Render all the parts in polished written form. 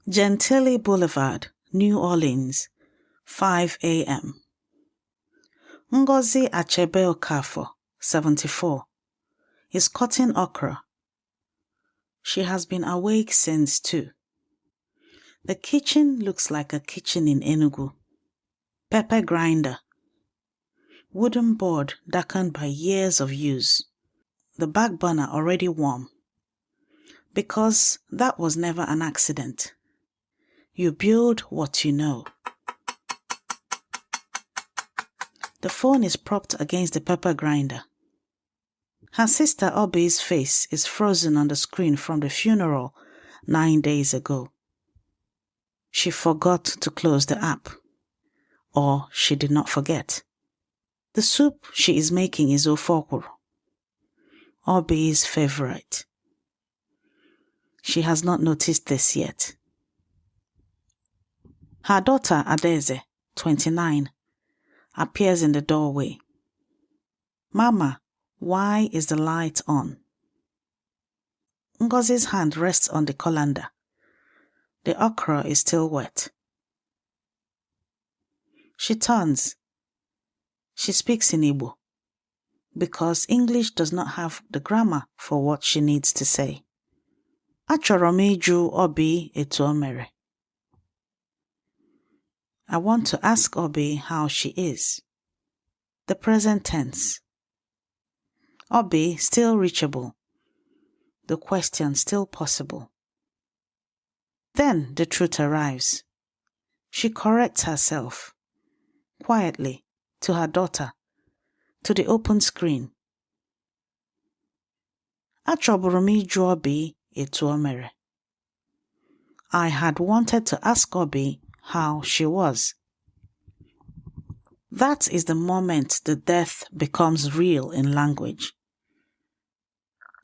Gentilly Boulevard, New Orleans, 5 a.m. Ngozi Achebe Okafor, 74, is cutting okra. She has been awake since 2. The kitchen looks like a kitchen in Enugu. Pepper grinder. Wooden board darkened by years of use. The back burner already warm. Because that was never an accident. You build what you know. The phone is propped against the pepper grinder. Her sister Obi's face is frozen on the screen from the funeral 9 days ago. She forgot to close the app. Or she did not forget. The soup she is making is ofokoro, Obi's favorite. She has not noticed this yet. Her daughter Adeze, 29, appears in the doorway. Mama, why is the light on? Ngozi's hand rests on the colander. The okra is still wet. She turns. She speaks in Igbo, because English does not have the grammar for what she needs to say. Achọrọ m ịjụ Obi etu o mere. I want to ask Obi how she is. The present tense. Obi still reachable. The question still possible. Then the truth arrives. She corrects herself, quietly, to her daughter, to the open screen. Achọburu m ịjụ Obi etu o mere. I had wanted to ask Obi how she was. That is the moment the death becomes real in language.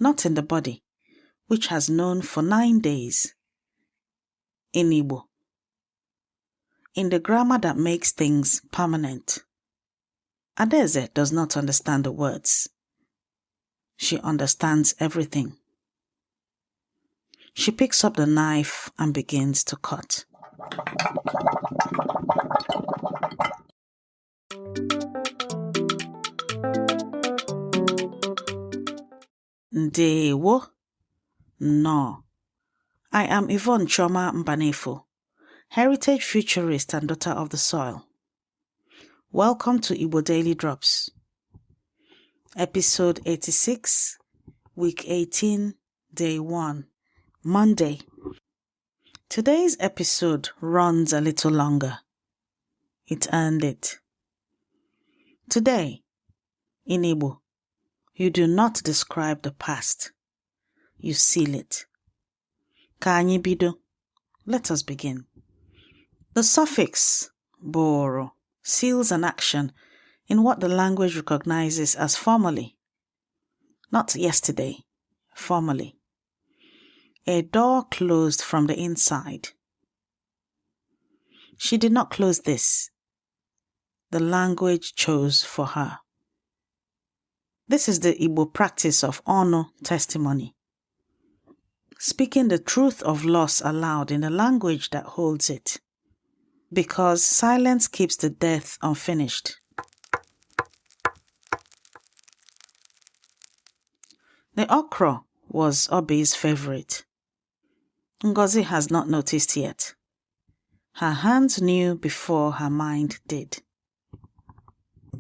Not in the body, which has known for 9 days. In Igbo. In the grammar that makes things permanent. Adeze does not understand the words. She understands everything. She picks up the knife and begins to cut. Ndewo. No. I am Yvonne Mbanefo, heritage futurist and daughter of the soil. Welcome to Igbo Daily Drops. Episode 86, Week 18, Day 1, Monday. Today's episode runs a little longer. It earned it. Today, in Igbo, you do not describe the past. You seal it. Ka anyị bido. Let us begin. The suffix bụrụ seals an action in what the language recognizes as formally. Not yesterday, formally. A door closed from the inside. She did not close this. The language chose for her. This is the Igbo practice of honor testimony. Speaking the truth of loss aloud in the language that holds it. Because silence keeps the death unfinished. The okra was Obi's favorite. Ngozi has not noticed yet. Her hands knew before her mind did.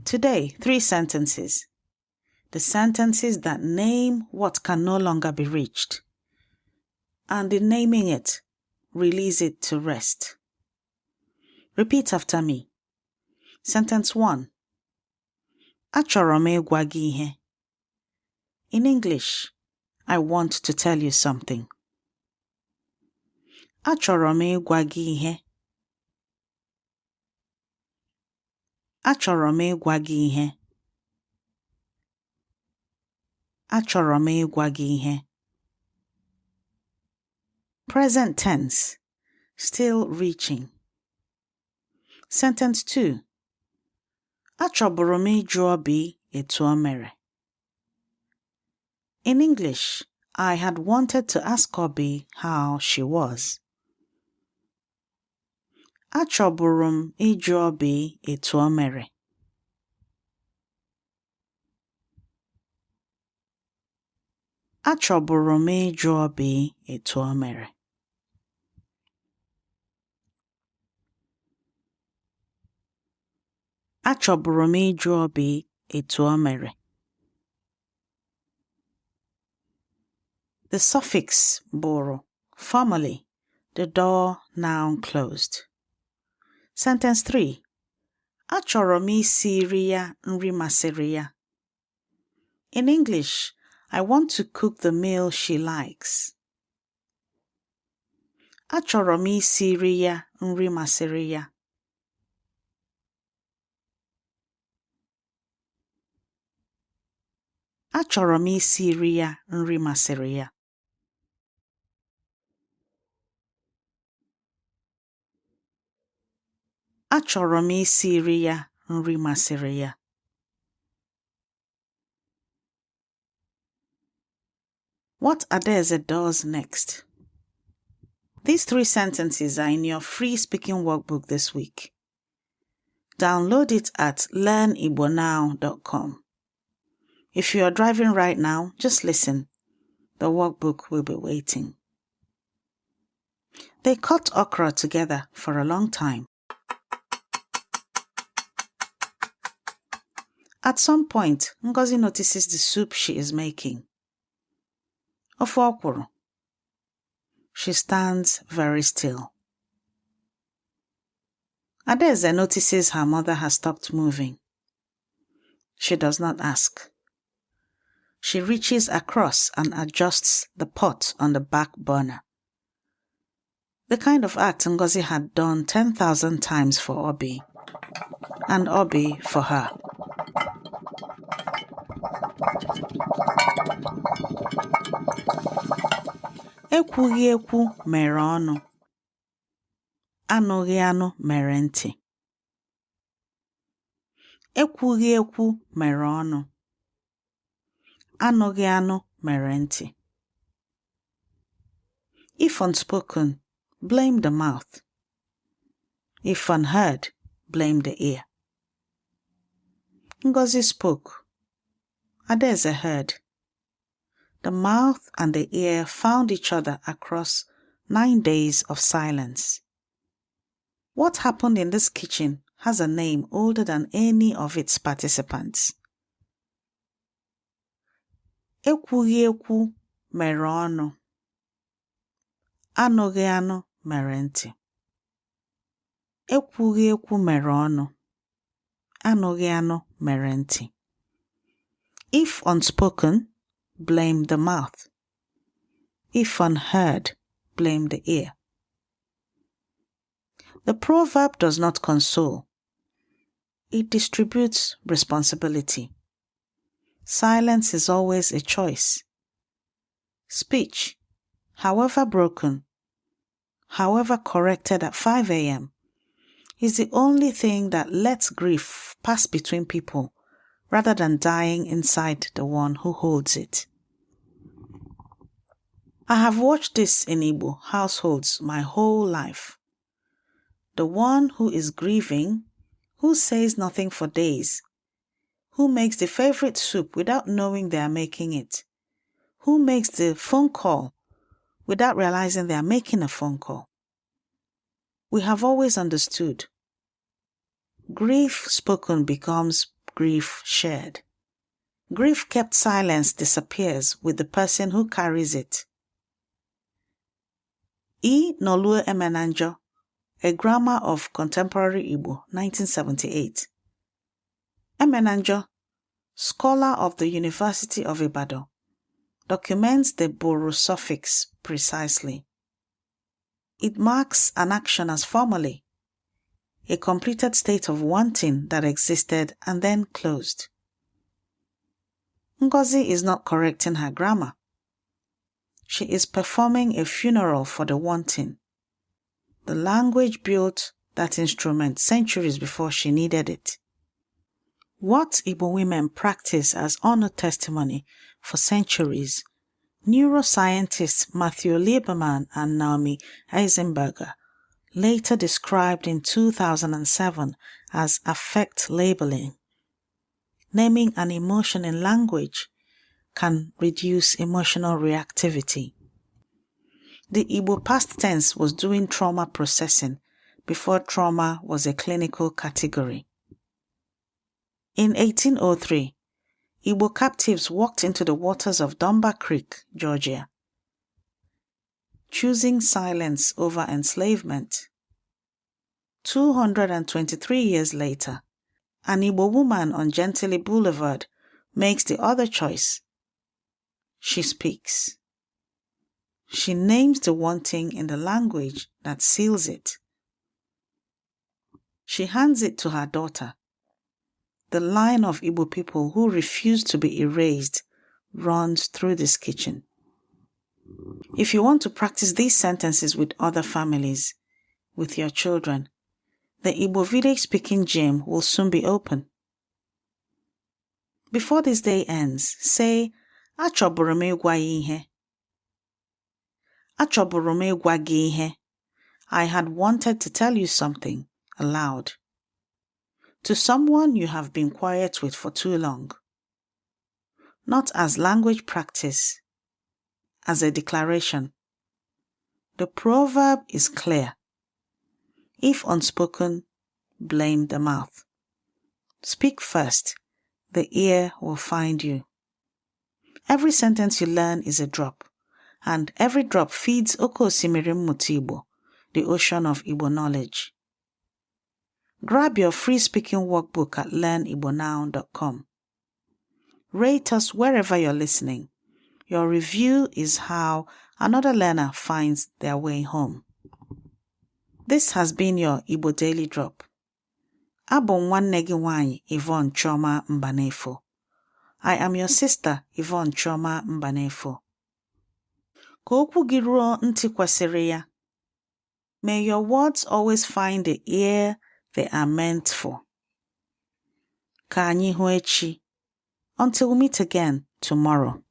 Today, 3 sentences. The sentences that name what can no longer be reached. And in naming it, release it to rest. Repeat after me. Sentence 1. Achọrọ m ịgwa gị ihe. In English, I want to tell you something. Achọrọ m ịgwa gị ihe. Achọrọ m ịgwa gị ihe. Achọrọ m ịgwa gị ihe. Present tense, still reaching. Sentence 2. Achọburu m ịjụ Obi etu o mere. In English, I had wanted to ask Obi how she was. Achọburu m ịjụ Obi etu o mere. Achọburu m ịjụ Obi etu o mere. Achọburu m ịjụ Obi etu o mere. The suffix bụrụ, formally, the door now closed. Sentence 3. Achọrọ m isiri ya nri masịrị ya. In English, I want to cook the meal she likes. Achọrọ m isiri ya nri masịrị ya. Achọrọ m isiri ya nri masịrị ya. Achọrọ m isiri ya nri masịrị ya. What Adaeze does next. These 3 sentences are in your free speaking workbook this week. Download it at learnibonow.com. If you are driving right now, just listen. The workbook will be waiting. They cut okra together for a long time. At some point, Ngozi notices the soup she is making. Ofe ọkwụrụ. She stands very still. Adaeze notices her mother has stopped moving. She does not ask. She reaches across and adjusts the pot on the back burner. The kind of act Ngozi had done 10,000 times for Obi, and Obi for her. Ekwughịekwu mere ọnụ. Anụghịanụ mere ntị. Ekwughịekwu mere ọnụ. Anụghịanụ mere ntị. If unspoken, blame the mouth. If unheard, blame the ear. Ngozi spoke. Adaeze heard. The mouth and the ear found each other across 9 days of silence. What happened in this kitchen has a name older than any of its participants. Ekwughịekwu mere ọnụ. Anụghịanụ mere ntị. Ekwughịekwu mere ọnụ. Anụghịanụ mere ntị. If unspoken, blame the mouth. If unheard, blame the ear. The proverb does not console. It distributes responsibility. Silence is always a choice. Speech, however broken, however corrected at 5 a.m., is the only thing that lets grief pass between people rather than dying inside the one who holds it. I have watched this in Igbo households my whole life. The one who is grieving, who says nothing for days, who makes the favorite soup without knowing they are making it, who makes the phone call without realizing they are making a phone call. We have always understood. Grief spoken becomes grief shared. Grief kept silence disappears with the person who carries it. Nolue Emenanjo, A Grammar of Contemporary Igbo, 1978. Emenanjo, scholar of the University of Ibadan, documents the bụrụ suffix precisely. It marks an action as formally, a completed state of wanting that existed and then closed. Ngozi is not correcting her grammar. She is performing a funeral for the wanting. The language built that instrument centuries before she needed it. What Igbo women practice as honor testimony for centuries, neuroscientists Matthew Lieberman and Naomi Eisenberger later described in 2007 as affect labeling. Naming an emotion in language can reduce emotional reactivity. The Igbo past tense was doing trauma processing before trauma was a clinical category. In 1803, Igbo captives walked into the waters of Dunbar Creek, Georgia, choosing silence over enslavement. 223 years later, an Igbo woman on Gentilly Boulevard makes the other choice. She speaks. She names the one thing in the language that seals it. She hands it to her daughter. The line of Igbo people who refuse to be erased runs through this kitchen. If you want to practice these sentences with other families, with your children, the Igbo village speaking gym will soon be open. Before this day ends, say, Achọbụrụ m ịgwa ya ihe. Achọbụrụ m ịgwa gị ihe. I had wanted to tell you something aloud. To someone you have been quiet with for too long. Not as language practice, as a declaration. The proverb is clear. If unspoken, blame the mouth. Speak first, the ear will find you. Every sentence you learn is a drop, and every drop feeds Oke Osimiri Mmụta Igbo, the ocean of Igbo knowledge. Grab your free speaking workbook at learnibonow.com. Rate us wherever you're listening. Your review is how another learner finds their way home. This has been your Igbo Daily Drop. Abụ nwanne gị nwanyị Yvonne Chioma Mbanefo. I am your sister Yvonne Chioma Mbanefo. Ka okwu gị ruo ntị kwesịrị ya. May your words always find the ear they are meant for. Ka anyị hụ echi. Until we meet again tomorrow.